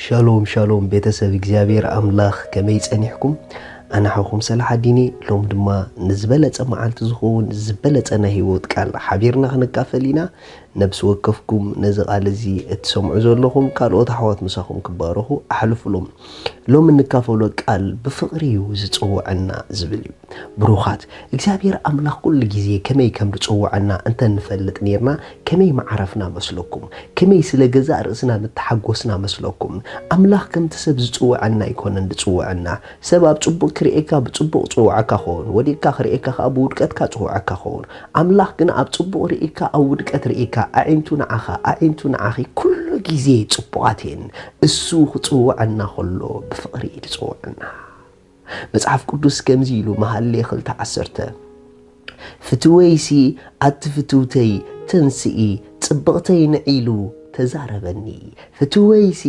ሻሎም ሻሎም ቤተሰብ እግዚኣብሔር ኣምላኽ፣ ከመይ ጸኒሕኩም? ኣነ ሓኹም ሰላሓዲን እየ። ሎም ድማ ንዝበለጸ መዓልቲ ዝኸውን ዝበለጸ ናይ ህይወት ቃል ሓቢርና ክንካፈል ኢና። ነብሲ ወከፍኩም ነዚ ቃል እዚ እትሰምዑ ዘለኹም ካልኦት ኣሕዋት ምሳኹም ክባረኹ ኣሕልፉሎም። ሎም እንካፈሎ ቃል ብፍቕሪ እዩ ዝጽውዐና ዝብል እዩ። ብሩኻት እግዚኣብሔር ኣምላኽ ኩሉ ግዜ ከመይ ከም ዝጽውዐና እንተ ንፈልጥ ኔርና፣ ከመይ መዓረፍና መስለኩም? ከመይ ስለ ገዛእ ርእስና ምተሓጎስና መስለኩም? ኣምላኽ ከምቲ ሰብ ዝጽውዐና ኣይኮነን ዝጽውዐና። ሰብ ኣብ ጽቡቕ ክርእየካ ብጽቡቕ ጽውዓካ ኸውን፣ ወዲቕካ ክርእየካ ከኣ ብውድቀትካ ጽውዓካ ኸውን። ኣምላኽ ግን ኣብ ጽቡቕ ርእካ ኣብ ውድቀት ርእካ ኣዒንቱ ንዓኻ ኣዒንቱ ንዓኺ ኩሉ ግዜ ጽቡቓት እየን። እሱ ክጽውዐና ከሎ ብፍቕሪ እዩ ዝጽውዐና። መጽሓፍ ቅዱስ ከምዚ ኢሉ መሃሌ ክልተ ዓሰርተ፣ ፍትወይሲ ኣቲ ፍትውተይ ተንስኢ ጽብቕተይ ንዒ ኢሉ ተዛረበኒ። ፍትወይሲ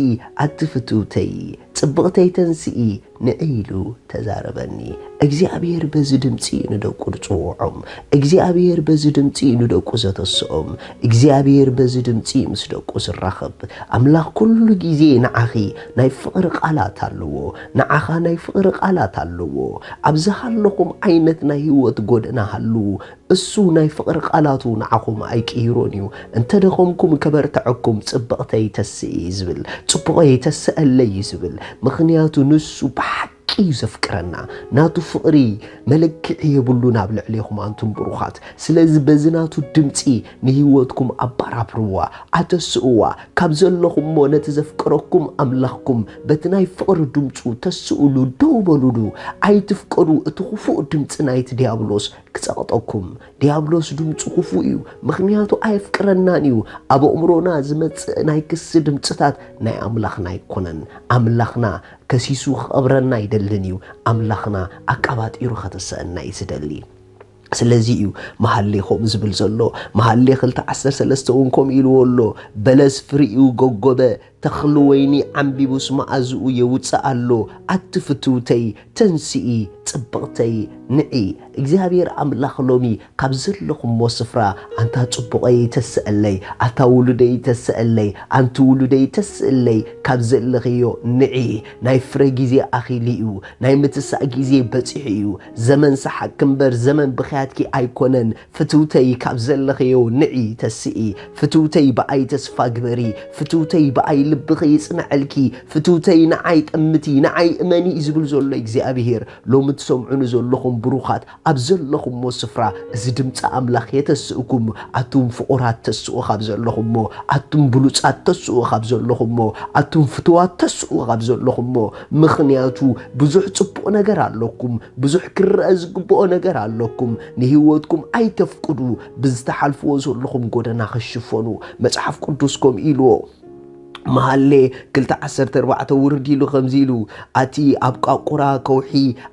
ኣቲ ፍትውተይ ጽብቕተይ ተንስኢ ንዒ ኢሉ ተዛረበኒ። እግዚኣብሔር በዚ ድምፂ እዩ ንደቁ ዝፅውዖም። እግዚኣብሔር በዚ ድምፂ እዩ ንደቁ ዘተስኦም። እግዚኣብሔር በዚ ድምፂ እዩ ምስ ደቁ ዝራኸብ። ኣምላኽ ኩሉ ግዜ ንዓኺ ናይ ፍቕሪ ቃላት ኣለዎ። ንዓኻ ናይ ፍቕሪ ቃላት ኣለዎ። ኣብ ዝሃለኹም ዓይነት ናይ ህይወት ጎደና ሃልዉ። እሱ ናይ ፍቕሪ ቃላቱ ንዓኹም ኣይቅይሮን እዩ። እንተ ደኸምኩም ከበርትዐኩም፣ ጽብቕተይ ተስኢ እዩ ዝብል። ጽቡቐይ ተስኣለይ እዩ ዝብል። ምኽንያቱ ንሱ ብሓቂ እዩ ዘፍቅረና። ናቱ ፍቕሪ መለክዒ የብሉን ኣብ ልዕሌኹም ኣንቱም ብሩኻት። ስለዚ በዚ ናቱ ድምጺ ንህይወትኩም ኣባራብርዋ፣ ኣተስእዋ። ካብ ዘለኹሞ ነቲ ዘፍቅረኩም ኣምላኽኩም በቲ ናይ ፍቕሪ ድምጹ ተስእሉ፣ ደው በሉሉ። ኣይትፍቀዱ፣ እቲ ክፉእ ድምጺ ናይቲ ዲያብሎስ ክጸቕጠኩም። ዲያብሎስ ድምጹ ክፉእ እዩ፣ ምኽንያቱ ኣየፍቅረናን እዩ። ኣብ ኣእምሮና ዝመጽእ ናይ ክሲ ድምጽታት ናይ ኣምላኽና ኣይኮነን። ኣምላኽና ከሲሱ ክቐብረና ኣይደልን እዩ። ኣምላኽና ኣቃባጢሩ ከተስአና እዩ ዝደሊ። ስለዚ እዩ መሃሌ ከምኡ ዝብል ዘሎ። መሃሌ ክልተ ዓሰርተ ሰለስተ እውን ከምኡ ኢልዎ ኣሎ። በለስ ፍሪኡ ጎጎበ፣ ተኽሊ ወይኒ ዓምቢቡስ መኣዝኡ የውፅእ ኣሎ። ኣቲ ፍትውተይ ተንስኢ፣ ጽብቕተይ ንዒ። እግዚኣብሔር ኣምላኽ ሎሚ ካብ ዘለኹሞ ስፍራ፣ ኣንታ ጽቡቐይ ተስእለይ፣ ኣታ ውሉደይ ተስእለይ፣ ኣንቲ ውሉደይ ተስእለይ፣ ካብ ዘለኽዮ ንዒ። ናይ ፍረ ግዜ ኣኺሉ እዩ። ናይ ምትሳእ ግዜ በጺሑ እዩ። ዘመን ሰሓቅኪ እምበር ዘመን ብኽያትኪ ኣይኮነን። ፍትውተይ ካብ ዘለኽዮ ንዒ ተስኢ። ፍትውተይ ብኣይ ተስፋ ግበሪ። ፍትውተይ ብኣይ ልብኺ ይጽንዐልኪ። ፍትውተይ ንዓይ ጠምቲ፣ ንዓይ እመኒ እዩ ዝብል ዘሎ እግዚኣብሄር። ሎሚ ትሰምዑኒ ዘለኹም ብሩኻት፣ ኣብ ዘለኹሞ ስፍራ እዚ ድምፂ ኣምላኽ የተስእኩም። ኣቱም ፍቑራት ተስኡ ካብ ዘለኹሞ፣ ኣቱም ብሉጻት ተስኡ ካብ ዘለኹሞ፣ ኣቱም ፍትዋት ተስኡ ካብ ዘለኹሞ፣ ምኽንያቱ ብዙሕ ጽቡቕ ነገር ኣለኩም። ብዙሕ ክረአ ዝግብኦ ነገር ኣለኩም። ንህይወትኩም ኣይተፍቅዱ። ብዝተሓልፍዎ ዘለኹም ጎደና ክሽፈኑ መጽሓፍ ቅዱስ ከምኡ ኢልዎ። መሃሌ ክልተ ዓሰርተ ኣርባዕተ ውርድ ኢሉ ከምዚ ኢሉ፣ ኣቲ ኣብ ቃቁራ ከውሒ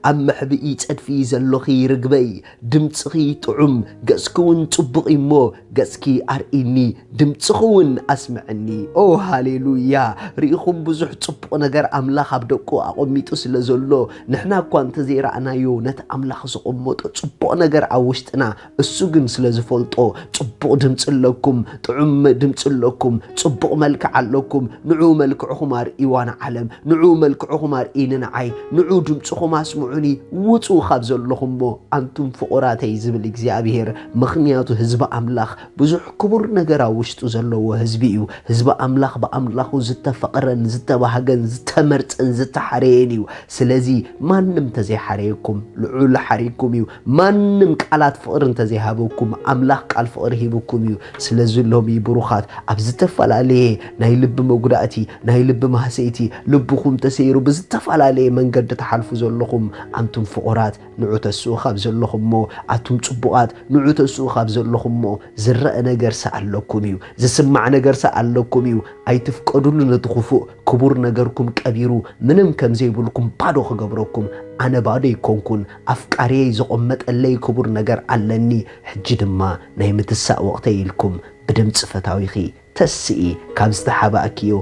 ኣብ መሕብኢ ጸድፊ ዘሎኺ ርግበይ፣ ድምጽኺ ጥዑም፣ ገጽኪ እውን ጽቡቕ እዩ እሞ ገጽኪ ኣርኢኒ፣ ድምጽኺ እውን ኣስምዐኒ። ኦ ሃሌሉያ! ርኢኹም ብዙሕ ጽቡቕ ነገር ኣምላኽ ኣብ ደቁ ኣቐሚጡ ስለ ዘሎ፣ ንሕና እኳ እንተዘይረኣናዮ፣ ነቲ ኣምላኽ ዘቐመጦ ጽቡቕ ነገር ኣብ ውሽጥና እሱ ግን ስለ ዝፈልጦ፣ ጽቡቕ ድምጺ ኣለኩም፣ ጥዑም ድምጺ ኣለኩም፣ ጽቡቕ መልክዕ ኣለኩም። ንዑ መልክዕኹም ኣርእይዋ ንዓለም፣ ንዑ መልክዕኹም ኣርእይኒ ንዓይ፣ ንዑ ድምጽኹም ኣስምዑኒ። ውጹ ካብ ዘለኹሞ ኣንቱም ፍቑራተይ ዝብል እግዚኣብሄር። ምኽንያቱ ህዝቢ ኣምላኽ ብዙሕ ክቡር ነገር ኣብ ውሽጡ ዘለዎ ህዝቢ እዩ። ህዝቢ ኣምላኽ ብኣምላኹ ዝተፈቕረን ዝተባህገን ዝተመርጸን ዝተሓረየን እዩ። ስለዚ ማንም እንተዘይሓረየኩም፣ ልዑል ሓሪኩም እዩ። ማንም ቃላት ፍቕሪ እንተዘይሃበኩም፣ ኣምላኽ ቃል ፍቕሪ ሂብኩም እዩ። ስለዚ ሎሚ ብሩኻት፣ ኣብ ዝተፈላለየ ናይ ልቢ መጉዳእቲ፣ ናይ ልቢ ማህሰይቲ፣ ልብኹም ተሰይሩ ብዝተፈላለየ መንገዲ ትሓልፉ ዘለኹም ኣንቱም ፍቑራት፣ ንዑ ተስኡ ካብ ዘለኹሞ፣ ኣቱም ጽቡቓት፣ ንዑ ተስኡ ካብ ዘለኹሞ። ዝረአ ነገርሲ ኣለኩም እዩ፣ ዝስማዕ ነገርሲ ኣለኩም እዩ። ኣይትፍቀዱሉ ነቲ ክፉእ። ክቡር ነገርኩም ቀቢሩ፣ ምንም ከም ዘይብልኩም ባዶ ክገብረኩም። ኣነ ባዶ ኣይኮንኩን፣ ኣፍቃሪየይ ዘቐመጠለይ ክቡር ነገር ኣለኒ። ሕጂ ድማ ናይ ምትሳእ ወቕተይ ኢልኩም ብድምጺ ፈታዊኺ ተስኢ፣ ካብ ዝተሓባእክዮ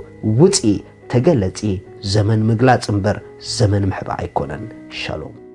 ውጺ፣ ተገለጺ። ዘመን ምግላጽ እምበር ዘመን ምሕባእ ኣይኮነን። ሻሎም።